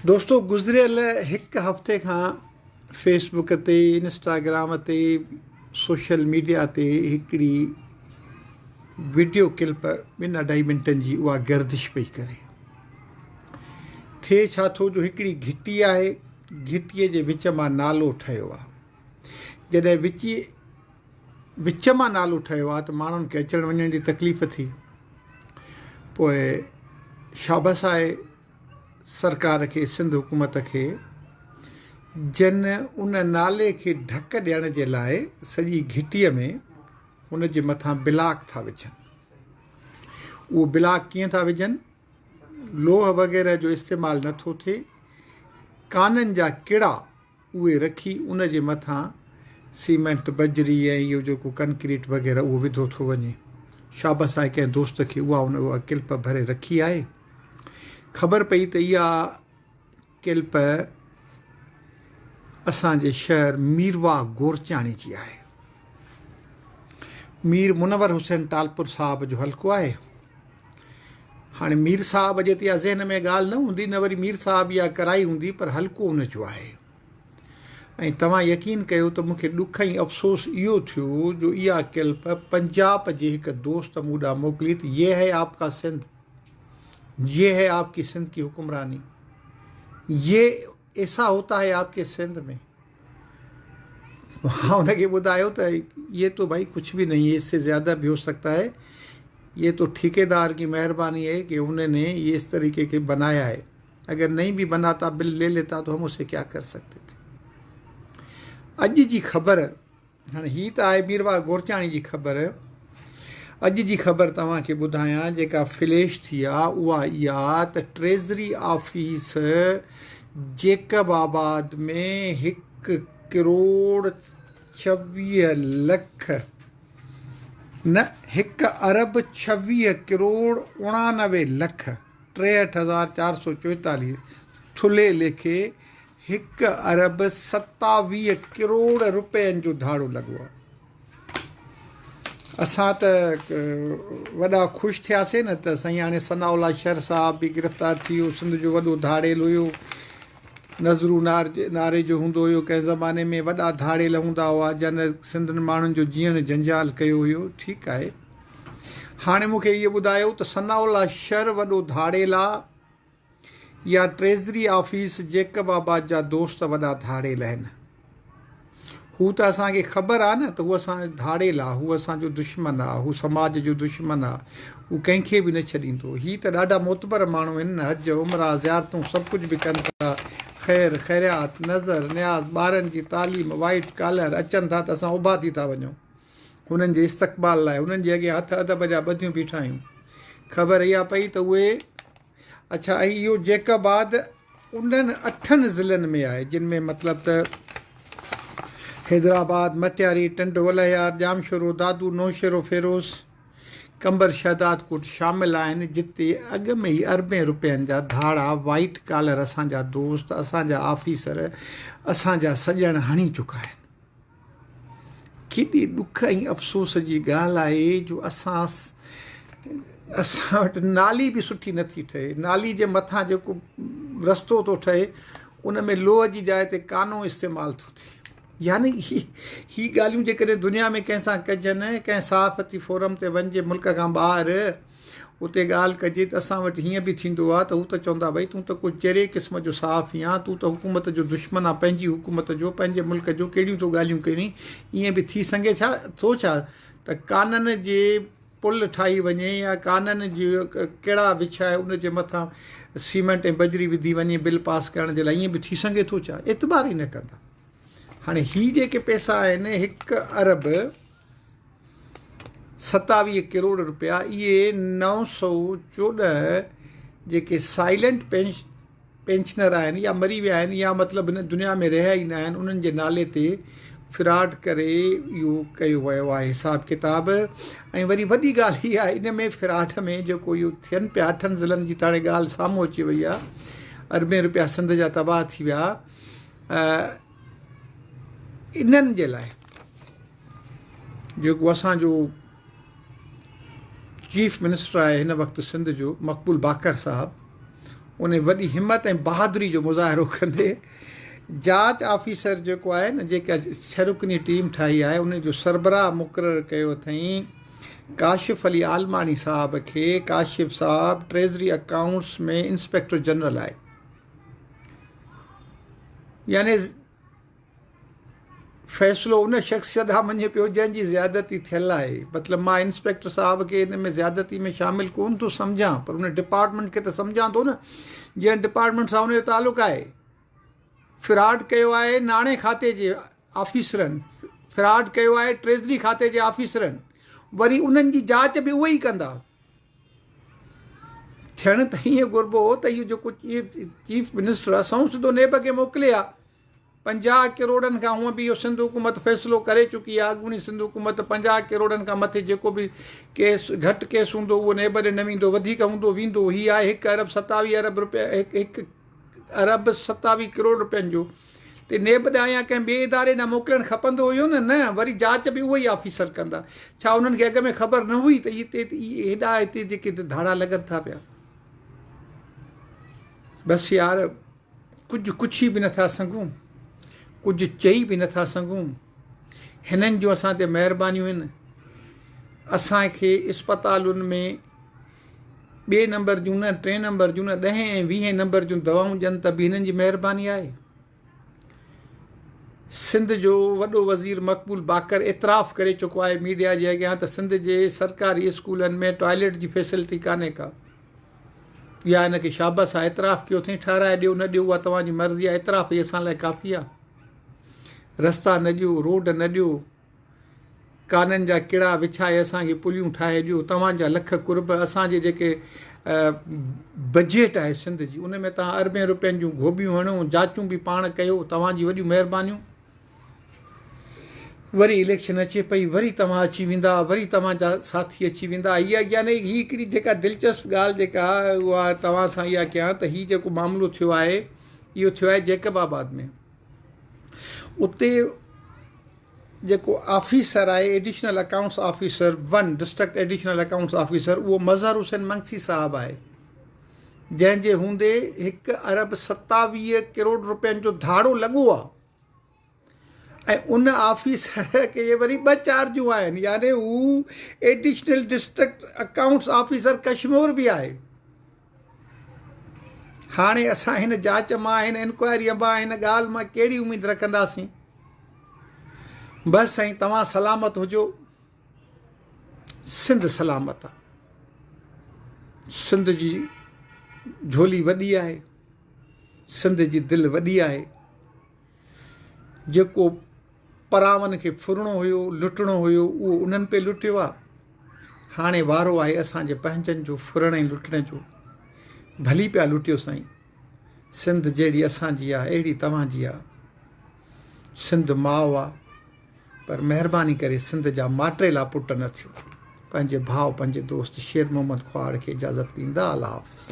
دوستو گذريل هڪ هفتي کان فيس بڪ تي انسٽاگرام تي سوشل ميڊيا تي هڪڙي وڊيو ڪلپ ٻن اڍائي منٽن جي اها گردش پئي ڪري. ٿئي ڇا ٿو جو هڪڙي گهٽي آهي گهٽيء جي وچ مان نالو ٺهيو آهي جڏهن وچي وچ مان نالو ٺهيو آهي ته ماڻهن کي اچڻ وڃڻ جي تڪليف ٿي پوء شابس آهي سرڪار کي سنڌ حڪومت کي جن ان نالي کي ڍڪ ڏيڻ جي لاء سڄي گهٽيء ۾ ان جي مٿان بلاڪ ٿا وجهن. اهو بلاڪ ڪيئن ٿا وجهن؟ لوهه وغيره جو استعمال نه ٿو ٿئي، ڪانن جا ڪڙا اهي رکي ان جي مٿان سيمينٽ، بجري ۽ اهو جيڪو ڪنڪريٽ وغيره اهو وڌو ٿو وڃي. شابس آهي ڪنهن دوست کي اها ان اها ڪلپ ڀري رکي آهي. خبر پئي ته اها ڪلپ اسان جي شهر ميرواهه گورچاڻي جي آهي. مير منور حسين ٽالپر صاحب جو حلقو آهي. هاڻي مير صاحب جي ته اها ذهن ۾ ڳالهه نه هوندي نه وري مير صاحب اها ڪرائي هوندي پر حلقو ان جو آهي ۽ توهان يقين ڪيو ته مون کي ڏک ۽ افسوس اهو ٿيو جو اها ڪلپ پنجاب جي هڪ دوست مون ڏانهن موڪلي ته يه هي آپ ڪا سنڌ يه هي آپ ڪي سنڌ ڪي حڪمراني يه ايسا هوتا هي آپ ڪي سنڌ ۾ مان ان کي ٻڌايو ته يه تو ڀائي ڪجهه به نهين هي اس سي زياده به هو سڪتا هي يه تو ٺيڪيدار ڪي مهرباني هي ڪي انهي ني يه اس طريقي ڪي بنايا هي اگر نهين به بناتا بل لي ليتا تو هم اسي ڪيا ڪر سڪتي ٿي. اڄ جي خبر هاڻي هي ته آهي ميرواهه گورچاڻي جي خبر. اڄ جي خبر توهان کي ٻڌايان جيڪا فليش ٿي آ اها اها ته ٽريزري آفيس جيڪب آباد ۾ هڪ ڪروڙ 26 لک نه هڪ ارب 26 ڪروڙ 89 لک 63444 ٿلهي ليکي هڪ ارب 27 ڪروڙ رپين جو ڌاڙو لڳو آهي. اسان ته وڏا خوش ٿياسي نه ته سائين هاڻي ثناء الله شر صاحب به گرفتار ٿي ويو، سنڌ جو وڏو ڌاڙيل هيو، نظرو ناري جو هوندو هيو، ڪنهن زماني ۾ وڏا ڌاڙيل هوندا هئا جن سنڌين ماڻهن جو جيئڻ جنجال ڪيو هيو، ٺيڪ آهي هاڻي مون کي اهو ٻڌايو ته ثناء الله شر وڏو ڌاڙيل آ يا ٽريزري آفيس جيڪب آباد جا دوست وڏا ڌاڙيل آهن. هو ته اسان کي خبر آ نه ته هو اسان جو ڌاڙيل آ، هو اسان جو دشمن آ، هو سماج جو دشمن آ، هو ڪنهن کي به نه ڇڏيندو. هي ته ڏاڍا معتبر ماڻهو آهن نه، حج، عمرا، زيارتون سڀ ڪجهه به ڪن ٿا، خير، خيرات، نذر، نياز، ٻارن جي تعليم، وائيٽ ڪالر اچن ٿا ته اسان اڀا ٿي ٿا وڃون هنن جي استقبال لاء، هنن جي اڳيان هٿ ادب جا ٻڌيون بيٺا آهيون. خبر اها پئي ته اهي. اڇا ۽ اهو جيڪب آباد انهن اٺن ضلعن ۾ آهي جن ۾ مطلب ته حيدرآباد، مٽياري، ٽنڊو الهيار، ڄامشورو، دادو، نوشهرو فيروز، قمبر شهدادڪوٽ شامل آهن جتي اڳ ۾ ئي اربين روپين جا ڌاڙا وائيٽ ڪالر اسان جا دوست، اسان جا آفيسر، اسان جا سڄڻ هڻي چڪا آهن. ڪيڏي ڏک ۽ افسوس جي ڳالهه آهي جو اسان اسان وٽ نالي به سٺي نٿي ٺهي. نالي جي مٿان جيڪو رستو ٿو ٺهي ان ۾ لوهه جي جاء تي ڪانو استعمال ٿو ٿئي. يعني هي هي ڳالهيون جيڪڏهن دنيا ۾ ڪنهن سان ڪجن، ڪنهن صحافتي فورم تي وڃجي ملڪ کان ٻاهر اتي ڳالهه ڪجي ته اسان وٽ هيئن به ٿيندو آهي ته هو ته چوندا ڀئي تون ته ڪو چري قسم جو صحافي آن، تون ته حڪومت جو دشمن آن، پنهنجي حڪومت جو، پنهنجي ملڪ جو ڪهڙيون ٿو ڳالهيون ڪرين، ائين به ٿي سگهي ڇا ٿو ڇا ته ڪانن جي پل ٺاهي وڃي يا ڪانن جي ڪڙا وڇائي ان جي مٿان سيمينٽ ۽ بجري وڌي وڃي بل پاس ڪرڻ جي لاء ائين به ٿي سگهي ٿو ڇا؟ اعتبار ئي نه ڪندا. هاڻي هي جيڪي پئسا آهن هڪ ارب 27 ڪروڙ رپيا اهي 914 جيڪي سائلنٽ پينشنر آهن يا مري ويا آهن يا مطلب هن دنيا ۾ رهيا ئي نه آهن انهن جي نالي تي فراڊ ڪري اهو ڪيو ويو آهي حساب ڪتاب ۽ وري وڏي ڳالهه هي آهي ان ۾ فراڊ ۾ جيڪو اهو ٿين پيا اٺن ضلعن جي تاڻي ڳالهه سامهون اچي وئي آهي اربين رپيا سنڌ جا تباهه ٿي ويا انهن جي لاء جيڪو اسان جو چيف منسٽر آهي هن وقت سنڌ جو مقبول باقر صاحب ان وڏي همت ۽ بهادري جو مظاهرو ڪندي جاچ آفيسر جيڪو آهي نه جيڪا ڇهه رڪني ٽيم ٺاهي آهي ان جو سربراهه مقرر ڪيو اٿئين ڪاشف علي عالماڻي صاحب کي. ڪاشف صاحب ٽريزري اڪائونٽس ۾ انسپيڪٽر جنرل آهي يعني فيصلو ان شخص ڏانهن وڃي پيو جنهن جي زيادتي ٿيل آهي. مطلب مان انسپيڪٽر صاحب کي ان ۾ زيادتي ۾ شامل ڪونه ٿو سمجهان پر ان ڊپارٽمينٽ کي ته سمجهان ٿو نه جنهن ڊپارٽمينٽ سان ان جو تعلق آهي. فراڊ ڪيو آهي ناڻي کاتي جي آفيسرن، فراڊ ڪيو آهي ٽريزري کاتي جي آفيسرن، وري انهن جي جاچ به اهي ئي ڪندا. ٿيڻ ته ائين گهربو هو ته اهو جيڪو چيف منسٽر آهي سنئون سڌو نيب کي موڪلي ها. 50 ڪروڙن کان هونء به اهو سنڌ حڪومت فيصلو ڪري چڪي آهي، اڳوڻي سنڌ حڪومت 50 ڪروڙن کان مٿي جيڪو به ڪيس گهٽ ڪيس هوندو اهو نيب ڏي نه ويندو وڌيڪ هوندو ويندو هي آهي هڪ ارب 27 ارب روپيا هڪ ارب 27 ڪروڙ روپين جو تي نيب ڏانهن يا ڪنهن ٻئي اداري ڏانهن موڪلڻ کپندو هيو نه نه وري جاچ به اهي ئي آفيسر ڪندا ڇا انهن کي اڳ ۾ خبر نه هئي ته هتي هيڏا هتي جيڪي ڌاڙا لڳن ٿا پيا بس يار ڪجهه ڪڇي به نٿا سگهون، ڪجهه چئي به نٿا سگهون. هنن جون اسان تي مهربانيون آهن. اسان کي اسپتالن ۾ ٻئي نمبر جون نه، ٽئين نمبر جون نه، ڏهين ۽ ويهين نمبر جون دوائون ڏين ته به هنن جي مهرباني آهي. سنڌ جو وڏو وزير مقبول باقر اعتراف ڪري چڪو آهي ميڊيا جي اڳيان ته سنڌ جي سرڪاري اسڪولن ۾ ٽوائليٽ جي فيسلٽي ڪانهي ڪا. يا هن کي شابس آ اعتراف ڪيو اٿئين ٺهرائي ڏيو نه ڏيو اها توهان جي مرضي آ اعتراف ئي اسان لاء ڪافي آ رستا نه ڏيو روڊ نه ڏيو ڪانن جا ڪڙا وڇائي اسان کي پليون ٺاهي ڏيو توهان جا لک قرب اسان جي جيڪي بجيٽ آهي سنڌ جي ان ۾ توهان اربين روپين جون گهوٻيون هڻو جاچون به پاڻ ڪيو توهان جي وڏيون مهربانيون وري اليڪشن اچي پئي وري توهان اچي ويندا وري توهان جا ساٿي اچي ويندا اها يعني هي هڪڙي جيڪا دلچسپ ڳالهه جيڪا اها توهان سان اها ڪيان ته هي جيڪو معاملو ٿيو آهي اهو ٿيو آهي جيڪب آباد ۾ اتي جيڪو آفيسر آهي additional accounts officer one district additional accounts officer اهو مظهر حسين منگسي صاحب آهي جنهن جي هوندي هڪ ارب 27 ڪروڙ روپين جو ڌاڙو لڳو آهي ۽ ان آفيسر کي وري ٻه چارجون آهن يعني هو additional district accounts officer Kashmore به آهي. هاڻي اسان هن جاچ مان هن انڪوائريء مان هن ڳالهه مان ڪهڙي اميد رکنداسين؟ بس سائين توهان سلامت هجو سنڌ سلامت آ. سنڌ جي جهولي وڏي آهي سنڌ جي دل وڏي آهي. جيڪو پراون کي ڦرڻو هيو، لٽڻو هيو، اهو انهن پئي لٽيو آ. هاڻي وارو آهي اسان جي پنهنجن جو ڦرڻ ۽ لٽڻ جو. ڀلي پيا لٽيو سائين. سنڌ جهڙي اسان جي آ، اهڙي توهان جي آ. سنڌ ماء آ، پر مهرباني ڪري سنڌ جا ماٽيلا پٽ نه ٿيو. پنهنجي ڀاء، پنهنجي دوست شير محمد خواهڙ کي اجازت ڏيندا. الله حافظ.